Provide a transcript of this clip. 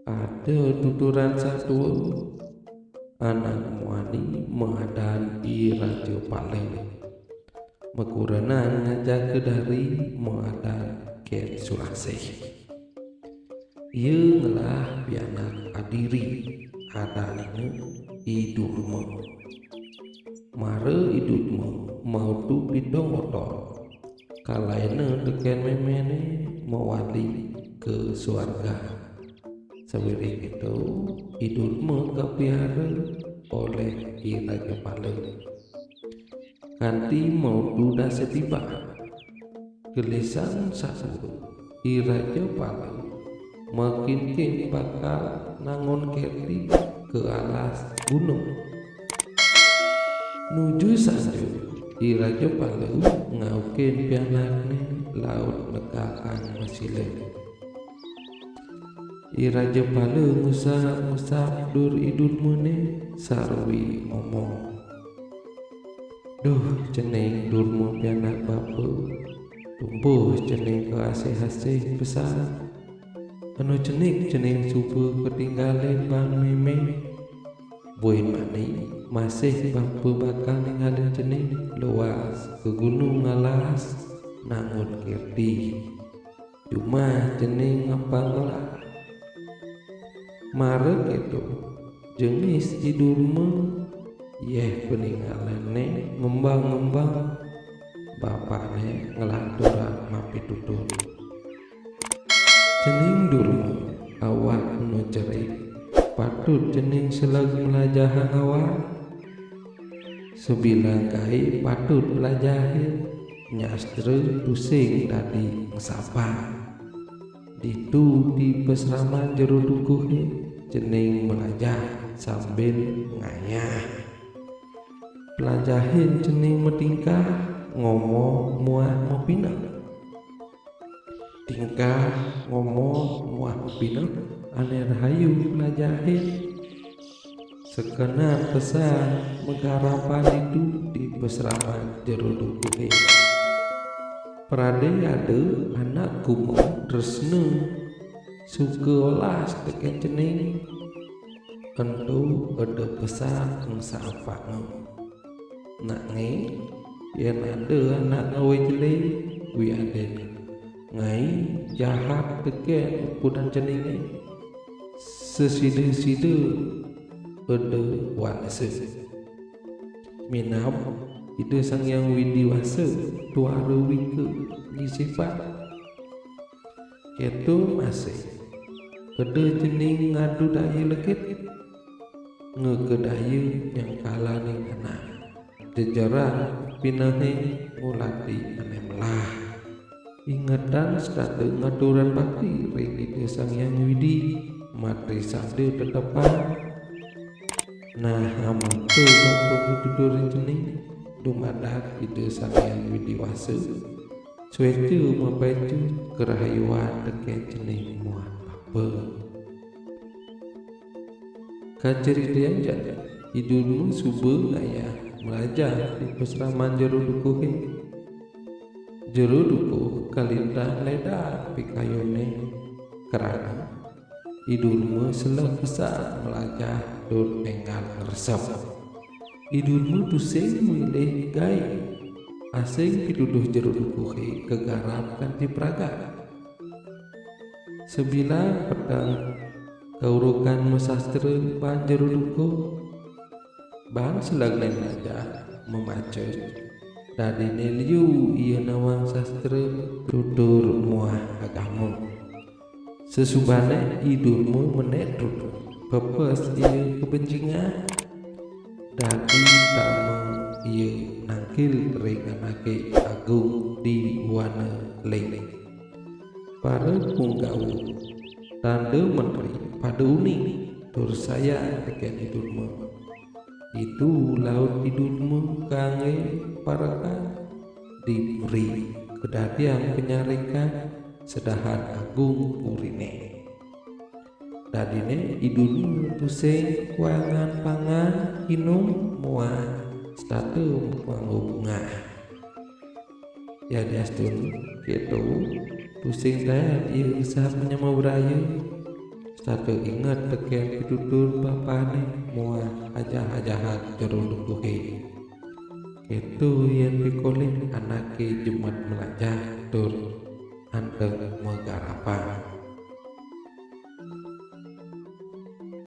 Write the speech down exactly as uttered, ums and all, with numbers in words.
Ada tuturan satua, anak muani maadan I Raja Pala. Makurenan ngajar ka dari maadan Ken Surasih. Ia ngelah pianak adiri, adannya I Durma. Mara I Durma mautu pidong otor, kalaina teken memene mawali ka suarga. Sawiréh kéto, I Durma kapiara olih I Raja Pala. Kanti mautu dasa tiba. Gelisang satua, I Raja Pala makin-kin bakal nangun Kerti ka alas gunung. Nuju sanja, I Raja Pala ngaukin pianakné laut negakang masila. I Raja Pala ngusap-ngusap dur I Durmané sarwi ngomong, "Duh, cening Durma pianak bapa, tumbuh cening kaasih-asih pesan. Enu cenik cening suba katinggalin baan mémé. Buin mani masih bapa bakal ninggalin cening luas ka gunung alas nangun Kerti. Jumah cening apang ngelah." Mara kéto, jengis I Durma, yéh paningalné ngembang-ngembang, bapané ngelanturang mapitutur. "Cening Durma, awak enu cerik, patut cening seleg mlajahang awak. Sabilang gaé patut mlajahin, nyastra tusing dadi ngesapat. Ditu di pasraman jero dukuhé, cening mlajah sambil ngayah. Plajahin cening matingkah, ngomong muah mapineh. Tingkah, ngomong muah mapineh ané rahayu plajahin." Sakénten pesan magarapan ditu di pasraman jero dukuhé. Pradé ada anak gumeng tresna suka olas tekén cening. Ento eda pesan ngesapaanga. Nanging yén ada anak ngawé jelé, wiadin ngai jahat tekén puputan ceningé, sasida-sida eda wansa. Minab Ida Sang Hyang Widi Wasa tuara wika nyisipat. Kéto masih, eda cening ngadu daya legit, ngeka daya nyangkalaning anak. Jejerang pinehé ngulati ané melah. Ingetang setata ngaturang bakti ring Ida Sang Hyang Widi, matrisada tetepang. Nah, amonto bapa mitutur ring cening, dumadak Ida Sang Hyang Widi Wasa, suéca mapaica karahayuan tekén cening muah bapa. Kacaritayang jani, I Durma suba ngayah mlajah di pasraman jero dukuhé. Jero dukuh kalintang ledang pikayuné, krana I Durma seleg pesan mlajah tur énggal ngresep. I Durma tusing milih gaé, asing pituduh jero dukuhé kagarap kanti pragat. Sabilang peteng kaurukan masastra baan jero dukuh. Baan selegné mlajah mamaca, dadiné liu ia nawang sastra, tutur muah agama. Sasubané I Durma menék tutur, pepes ia ka benjingah. Dadi tama ia nangkil ring anaké agung di wana ling. Para punggawa, tanda menteri pada uning tur sayang tekén I Durma. Ditu laut I Durma kanggé parekan di puri, kadadiang panyarikan sedahan agung puriné. Dadiné I Durma tusing kuangan pangan, inum muah setata panganggo bungah. Yén diastun kéto, tusing taén ia usap nyama braya. Sata inget tekén pitutur bapané muah ajah-ajahan jero lungguhé. Kéto yén pikolih anaké jemet mlajah tur